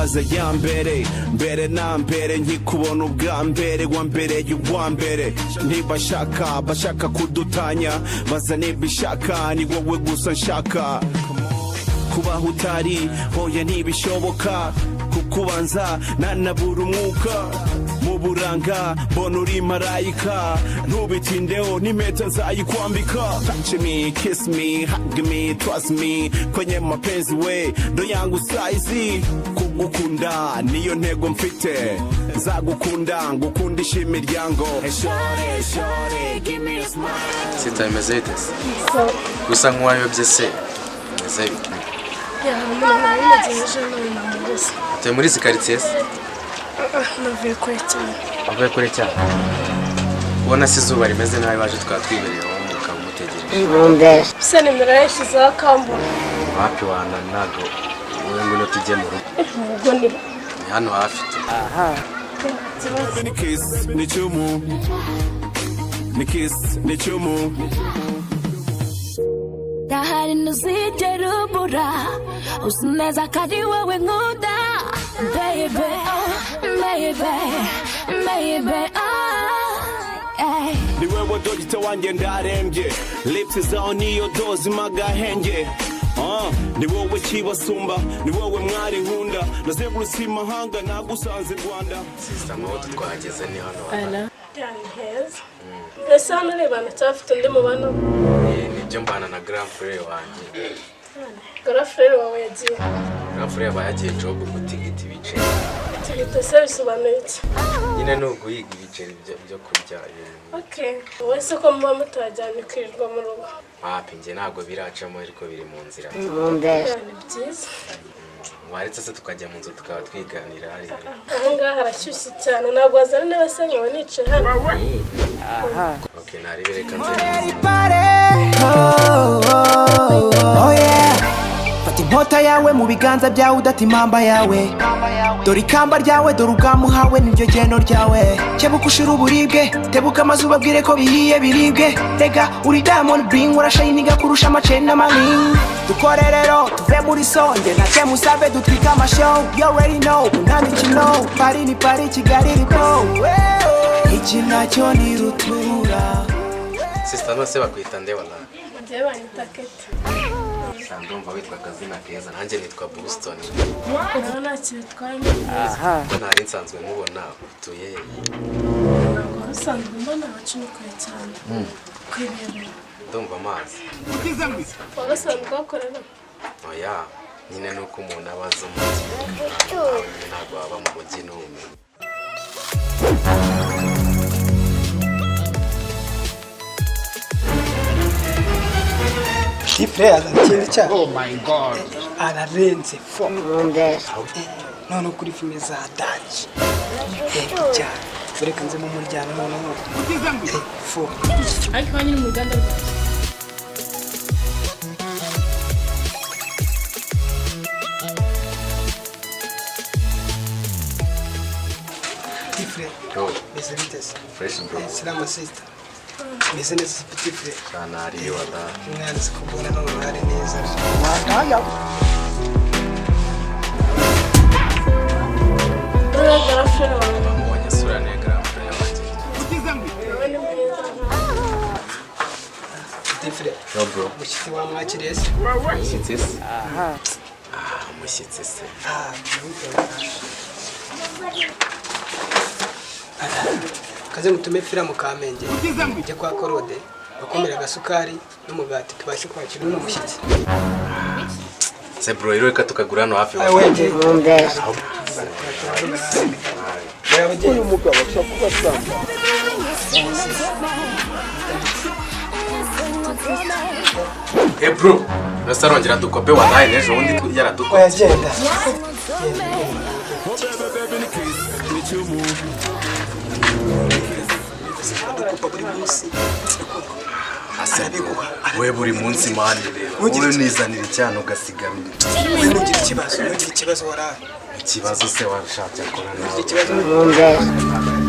Ikaze ya mbere, mbere na mbere, nkikubona ubwa mbere, wa mbere y'uwa mbere. Ntibashaka, bashaka kudutanya, baza nibishaka, ni wowe gusa nshaka. Kubaho utari, hoya ntibishoboka, kukubanza nanabura umwuka. Mu buranga mbona uri marayika, ntubitindeho n'impeta nzayikwambika. Touch me, kiss me, hug me, trust me, kwenye mapenzi we ndo yangu size. Kugukunda niyo ntego mfite, nzagukunda ngukundisha imiryango. Hey, shorty, shorty, give me a smile. Sita, bimeze bite se? Gusa nk'uwayobye se, bimeze bite? Nari nagiye none namubuze. Utuye muri izi karitsiye se? Navuye kure cyane. Wavuye kure cyane? Ubona se izuba rimeze nabi, baje twaba twibereye aho ukaba umutegereje. Se nimero yashyizeho akambura? Wapi wana, ntabwo. Wowe ngwino tujye mu rugo. Ubwo ni Ni hano hafi tu. Ni kiss ni chumu, ni kiss ni chumu. Ndahari, ntuzigera ubura, uzi neza ko ari wowe nkunda, baby, baby, baby, oh, hey. Ni wewe dogita wanjye, ndarembye, lips zawe niyo doze imagahenge. Ah, ni wowe kibasumba, ni wowe mwari nkunda, nazengurutse imahanga nagusanze Rwanda. Sister, amahoro, twahageze, ni hano. Yani heza mbese. Hano urebana cyangwa afite undi mubano? Nibyo, mbana na grand frère wanjye. Grand frère wawe yagiye? Grand frère aba yagiye job gutigita ibiceri. Tigita se bisobanuye iki? Nyine ni uguhiga ibiceri byo kurya ibintu. Okay, wowe se ko muba mutajyanye ukirirwa mu rugo? Wapi, njye ntabwo biracamo, ariko biri mu nzira. Yani byiza. Waretse se tukajya mu nzu tukaba twiganira hariya? Aha ngaha harashyushye cyane, ntabwo wazana intebe se nkaba nicaye hano? Okay, naribe, reka nze. Oh yeah. Fata inkota yawe mu biganza byawe, udata impamba yawe. Dore ikamba ryawe, dore ubwami uhawe, niryo geno ryawe. Kebuka ushira uburibwe, tebuka amazu ubabwire ko bihiye biribwe. Rega uri diamond bling, urashininga kurusha amaceni n'amaring. Dukore rero tuve muri songe na kemusabe, dutwike amashow. You already know, nta mikino, Pari ni Pari, Kigali ripo. Iki nacyo ni rutura. Sister, nose bakwita nde wala? Njyewe banyita Kete. Ndumva witwa akazina keza, nanjye nitwa Boston. Nawe nta kintu bitwaye. Ko ntari nsanzwe nkubona, utuye he? Ntabwo wari usanzwe mbona, abacu ni kure cyane kwibera. Ndumva amazi. Wari usanzwe uhakorera? Oya, nyine ni uko umuntu aba azi umujyi, ntabwo waba mu mujyi n'ubumenyi. Tifre azana ikindi cyaha. Oh my God. Ararenze fo. None kuri filime za danger cyane, reka nze mu muryango noneho fo. Ariko iwanyu ni mu ruganda rwawe? Tifre. Yo. Meze bite se? Fresh, bro. Salama sister, meze neza, petit frère. Cyane, hari wala. Umwana si kubona none ari neza. Uriya grand frère wawe? Bamubonye sura ni grand frère wanjye. Nawe ni mwiza. Petit frère. Yo bro. Umushyitsi wamwakiriye se? Umushyitsi se? Ah, umushyitsi se? Ah, kaze mutume fira mu Kamenge ujye kwa Korode bakomera agasukari n'umugati, tubashe kwakira uno mushyitsi. Se bro, rero reka tukagura hano hafi. Ayo wenge. Uyu mugabo ashobora kuba asanga. Eh bro, nose arongera dukope walayi, n'ejo bundi yaradukopye. Oya, genda. Oh baby, baby, ni kiss ni chumu. Dukupa buri munsi. Ase bro, we buri munsi man, reba wowe nizanira icyana ugasigara. Ntugire ikibazo, ntugire ikibazo, waraye. Ikibazo se washatse akora Ntugire nawe? ikibazo.